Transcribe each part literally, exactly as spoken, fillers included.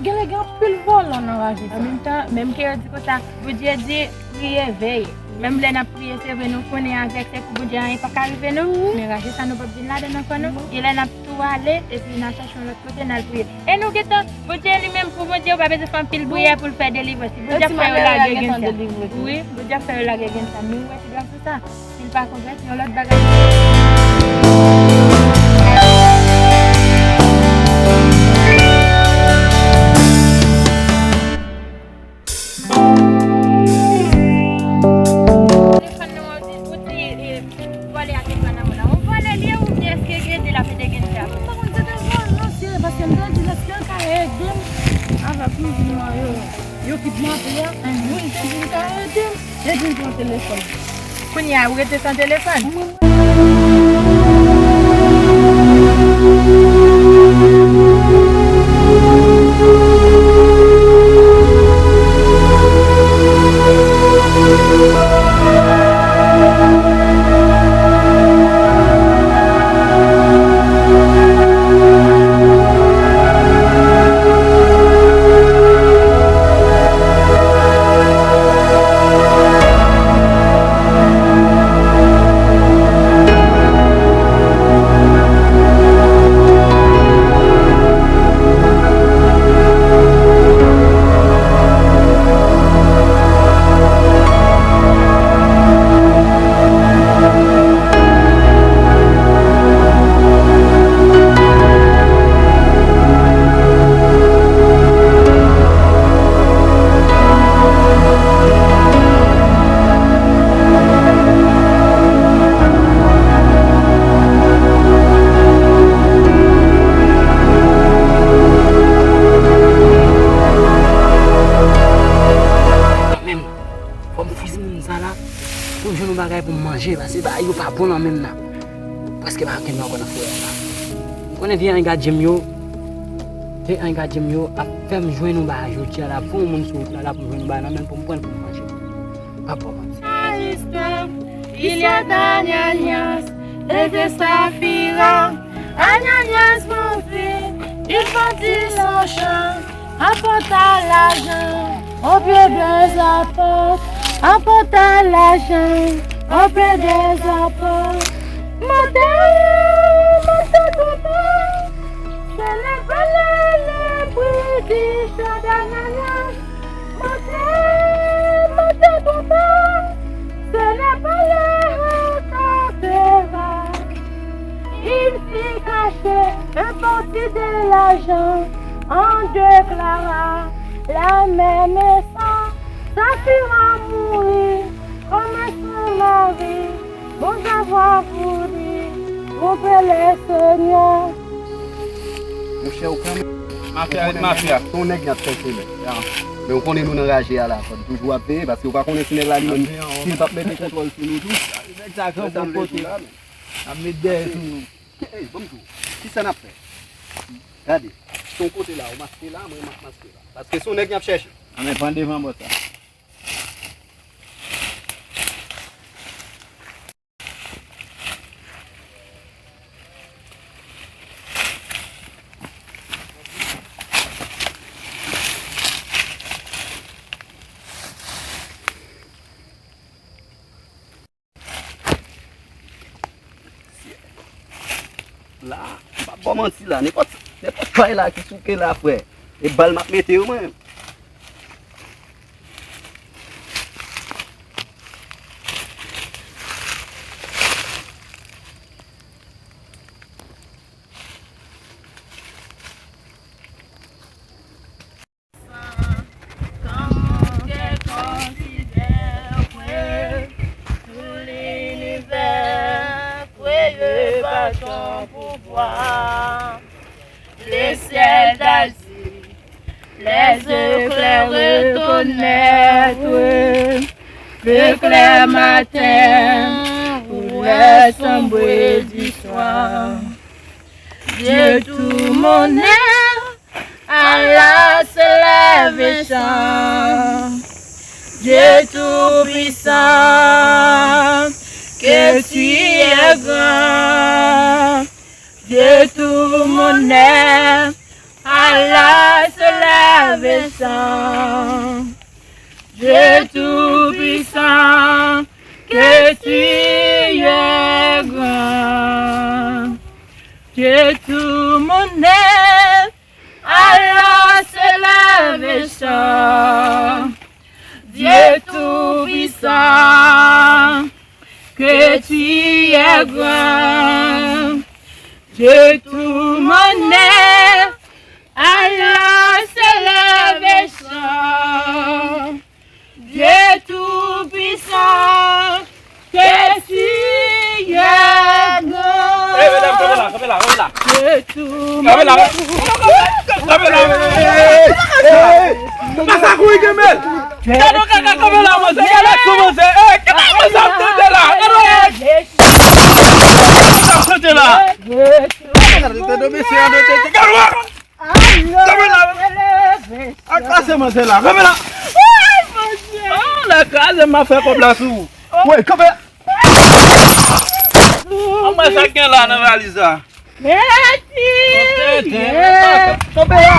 Genlè gen anpil vòlò nan raje sa. An menm tan, menm ke yo di konsa, Bondye di, priye, veye. Menm lè n ap priye, se vre, nou konnen avèk se pou Bondye, anyen pa ka rive nou. Men raje sa nou p ap vin ladan nan kò nou. Genlè n ap tou ale, epi n a chèche yon lòt kote, n al priye. E nou gentan, Bondye li menm, pou Bondye, ou pa bezwen fè anpil priyè pou l fè delivrans. Bondye ap fè yo lage gen sa. Wi, Bondye ap fè yo lage gen sa. Men ou wè, se grasa sa. Si l pa konvèti, yon lòt bagay. Telefòn nan, ou di, ou di, e, vòlè a te pran nan men w la. Ou vòlè li ye oubyen èske ede l ap ede gen sa? Mwen pa konn se te vòlè, non, se paske m te di l èske l ka ede m avèk kouzin mwen yo. Yo kidnape a, moun te di l ka ede m, epi l pran telefòn. Kounye a, ou rete san telefòn? Fò m fouye moun sa la pou m jwenn yon bagay pou m manje, paske bagay yo pa bon nan men m nan. Prèske pa kenbe ankò nan forè a la. M konnen vye angadje m yo, vye angadje m yo ap fè m jwenn yon bagay jodi a la, pou yon moun sou wout la, la pou m jwenn yon bagay nan men l pou m pran l pou m manje. Pa bon manti. Ananias, Safira, Ananias, mon fils, il vendit son champ, apporta l'argent au pied des apôtres, apporta l'argent au pied des apôtres. Maten, maten, maten, ce n'est pas le, le prix du champ d'Ananias. Maten, maten, maten, ce n'est pas le récolteur. Il fit cacher une partie de l'argent en déclarant la même maison. Safira mourut comme son mari, bon savoir pour lui, pour le Seigneur. Monchè, ou konnen, mafya, ou konnen mafya. Se yon nèg y ap chèche menm. Men ou konnen nou nan raje a la, fò n toujou ap veye, paske ou pa konnen si nèg la li menm, si l p ap mete kontwòl sou nou tou. Nèg sa gran bon kote. N ap met dèyè sou nou. Ey, ban m di w, kisa n ap fè? Gade, se yon kote la, ou maske la, mwen m ap maske la. Paske se yon nèg y ap chèche. Ann pran devan bò sa. La, m p ap ba w manti la, nenpòt, nenpòt kay la ki souke la, frè, e bal m ap mete yo, mwen. Kan mon kè konsidère que tout l'univers créé par ton pouvoir, le ciel d'azur, les éclairs reconnaître, le clair matin, couleur sombre du soir. Dieu tout mon être, à la se lève chant. Dieu tout-puissant, que tu es grand. Dieu tout mon être, à Allah se lève son. Dieu Tout-Puissant, que tu es grand. Dieu tout mon être, alors se lève son. Dieu Tout-Puissant, que tu es grand. Dieu tout mon être, alors se lève son. Dieu Tout-Puissant, que tu es grand. Hey, medam, kanpe la, kanpe la, kanpe la. Dieu tout mon être. Kanpe la, kanpe la. Hey, hey, hey. Masa kouri kenbe l. Gade yon kaka kanpe la, manzè. Gade sou manzè. Hey, gade manzè ap tande la. Gade manzè ap tande la. Gade mesye an de tete. Gade. Kanpe la. A kraze manzè la. Kanpe la. Oh, la kraze, m a fè kòb la sou ou. Woy, kanpe la. An mwen sa k gen la nan valiz la. Mèsi. Kanpe la.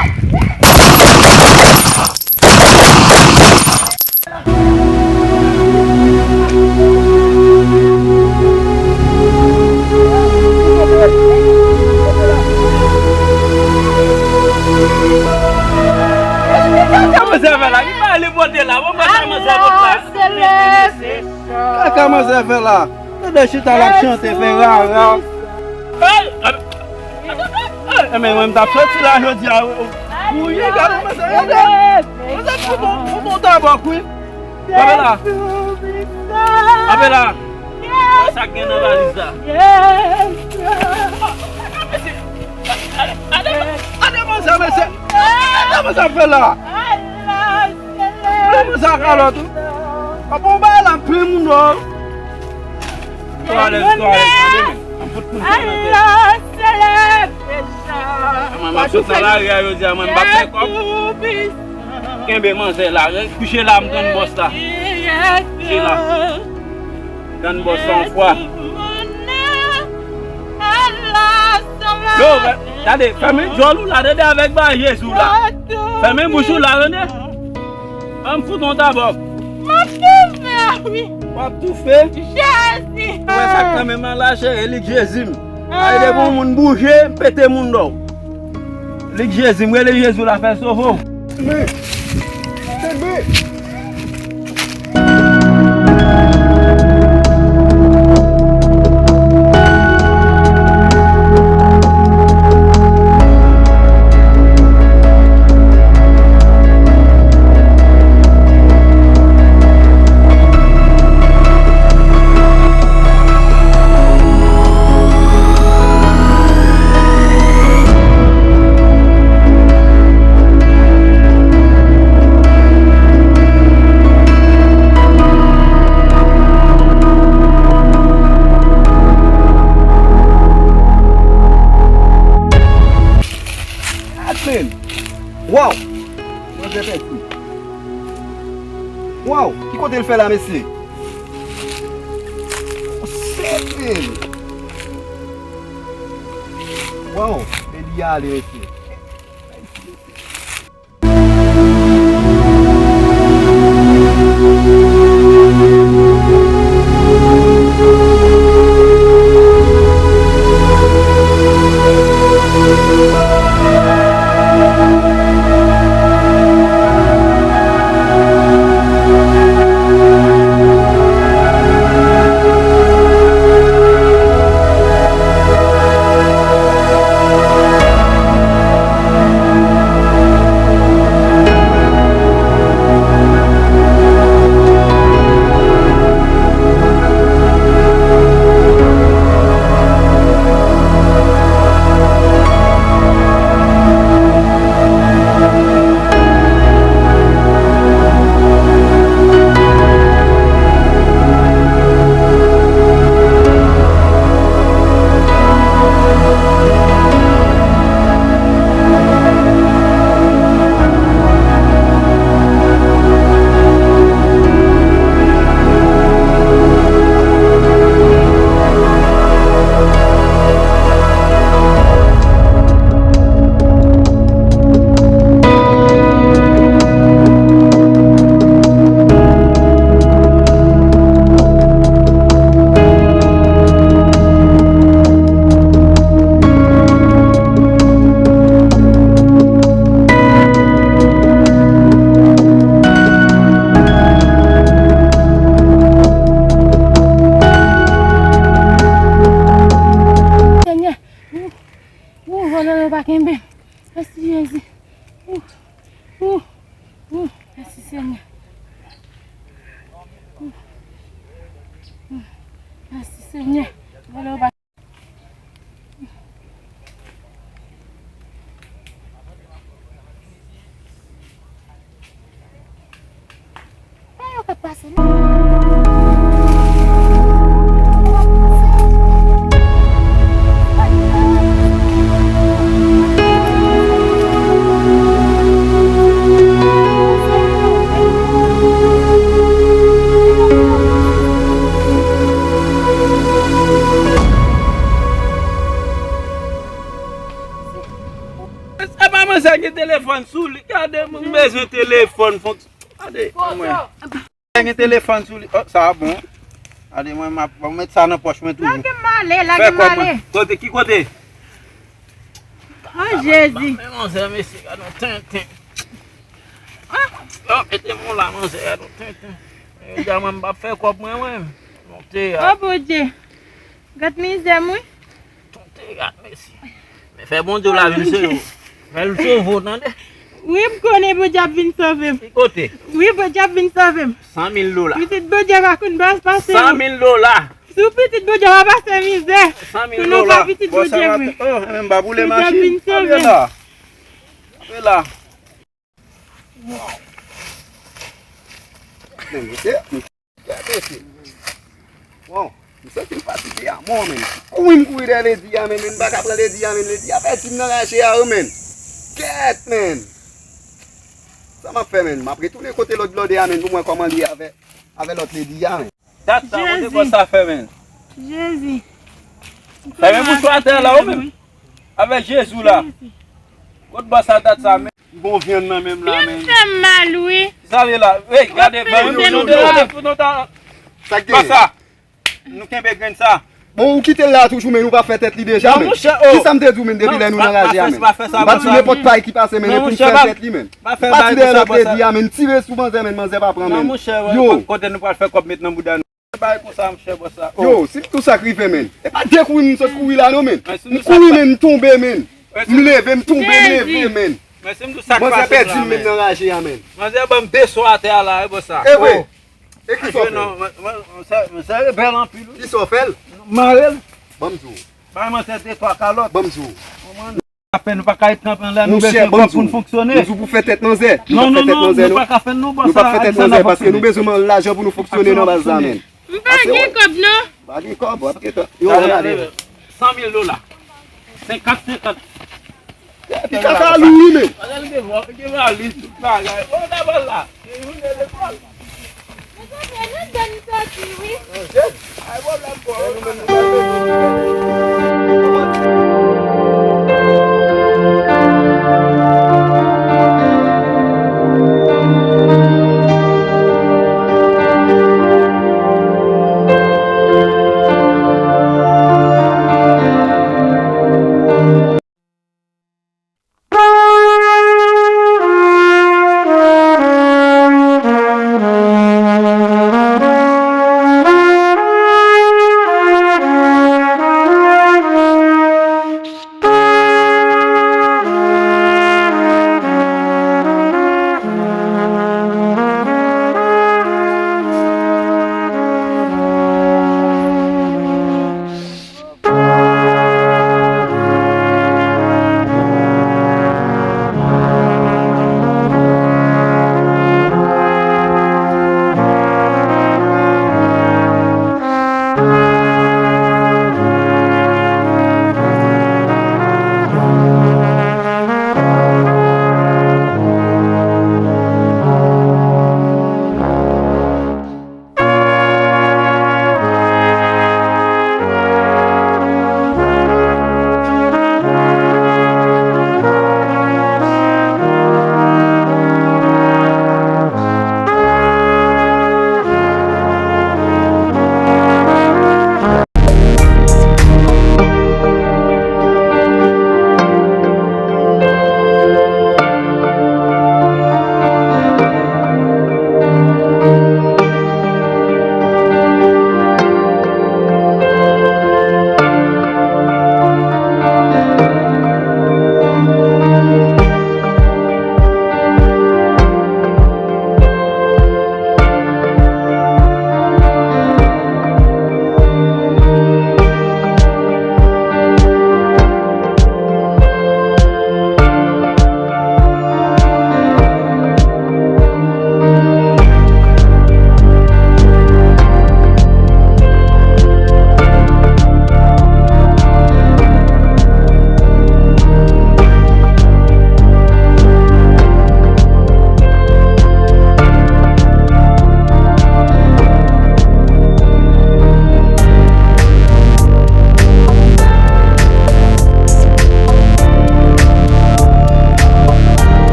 Sa manzè fè la, li pa ale pote la, bon, sa manzè pote la. Kaka manzè fè la. Tande chita l ap chante, fè rara. Hey! Enben, mwen, m t ap soti la jodi a. Wi, gade, mwen, gade. Mwen, sa pou bon, pou bon tabòk, wi. Kanpe la. Kanpe la. Sa k gen nan valiz la? Gade, gade, manzè, mesye. Gade, manzè ap fè la. Gade, manzè a kalòt, wi. Apa w bay la, m plen moun, non. Twa alèz, twa alèz, tande men. An fout moun sa nan tèt. Mwen, m ap sot nan lari a jodi a, mwen, m p ap fè kòb. Kenbe manzè la, kouche la, m tann bòs la. Kouche la. Tann bòs la yon fwa. Yo, gade, fèmen djòl ou la, tande, avèk bagay Jezi w la. Fèmen bouch ou la, tande. An m fout yon tabòk. M ap toufe, wi. W ap toufe? Jezi! Ou wè sa k nan men m an la, cheri, lik Jezi m. Ay, depi yon moun bouje, m pete moun dò. Lik Jezi m, rele Jezi w la, fè sove w. Kenbe! Kenbe! Amen. Waw! Manzè pèdi. Waw! Ki kote l fè la, mesye? Sèten! Waw! Men li ale, mesye. Ou, vòlò yo pa kenbe. Mèsi, Jezi. Ou, ou, ou. Mèsi, Senyè. Ou, ou. Mèsi, Senyè. Vòlò yo pa Sa yo k ap pase, non? Se pa manzè gen telefòn sou li. Gade, m bezwen telefòn fonks-, gade, mwen. Gen telefòn sou li. Oh, sa a bon. Gade, mwen, m ap, m ap met sa nan pòch mwen toujou. Lage m ale, lage m ale. Kote, ki kote? Oh, Jezi. Men manzè, mesye, gade yon tenten. Ah, oh, mete m la, manzè, gade yon tenten. E, dja mwen, m p ap fè kòb mwen, mwen. Monte a. Oh, Bondye. Gad mizè m, wi. Tonte rat, mesye. Men fè Bondye w la vin sove w. Fè l sove w, tande? Wi, m konnen Bondye ap vin sove m. Ki kote? Wi, Bondye ap vin sove m. San mil dola. Pitit Bondye pa konn baz pase. San mil dola. Si w pitit Bondye, w pa pase mizè. San mil dola. Pou nou pa pitit Bondye vre. Oh, men m pa boule machin. Bondye ap vin sove m. Kanpe la. Kanpe la. Men, mesye, mesye, mesye. Bon, m santi m fatige a mò, men. Kouri m kouri dèyè ledi a, men, men m pa ka pran ledi a, men. Ledi a pèdi m nan raje a, wi, men. Kèt, men. Sa m ap fè, men? M ap retounen kote lòt blòdè a, men, pou m wè kòman l ye avè, avè lòt ledi a, men. Dat sa, kote bòs sa fè, men? Jezi. Fèmen bouch ou atè la, ou menm. Avèk Jezi w la. Jezi. Kot bòs sa dat sa, men? Bon vyann nan menm la, men. Vyann fè m mal, wi. Sa vle la. Hey, gade, fèmen bouch ou atè la, pou nou ta. Sa k gen? Bòs sa. Nou kenbe grenn sa. Bon, ou kite l la toujou, men ou pa fè tèt li deja, men. Kisa m te di w, men, depi lè nou nan raje a, men? M pa di w nenpòt pay ki pase, men, pou m fè tèt li, men. M pati dèyè lòt ledi a, men. M tire sou manzè, men, manzè pa pran, men. Yo. Kote nou pral fè kòb met nan bouda nou? Bay konsa, monchè, bòs la. Yo, si tout sa k rive, men. E pa de kouri m sot kouri la, non, men. M kouri, men, m tonbe, men. M leve, m tonbe, m leve, men. Manzè pèdi m, men, nan raje a, men. Manzè ban m de so atè a la, wi, bòs la. E vre. E ki sa w fè? Non, mwen, mwen, mwen, se, mwen se rebèl anpil, wi. Ki sa w fè l? Mare l. Ban m di w. Bay manzè de twa kalòt. Ban m di w. Ap fè nou pa ka ret kanpe anlè, nou bezwen kòb pou n fonksyone. Nou di w pou fè tèt manzè. Nou pa fè tèt manzè, non. Nou pa ka fè l, non, bòs la. Nou p ap fè tèt manzè paske nou bezwen lajan pou nou fonksyone nan baz la, men. M pa gen kòb, non. Pa gen kòb, w ap gentan. Yo, ale, ale. San mil dola. Senkant, senkant. Epi kaka lou wi, men. Gade l gen vwa, gen valiz, tout bagay. O, dabò la. Se jounen lekòl. Mezanmi, ann dan n soti, wi. Ay, pwoblèm, bò.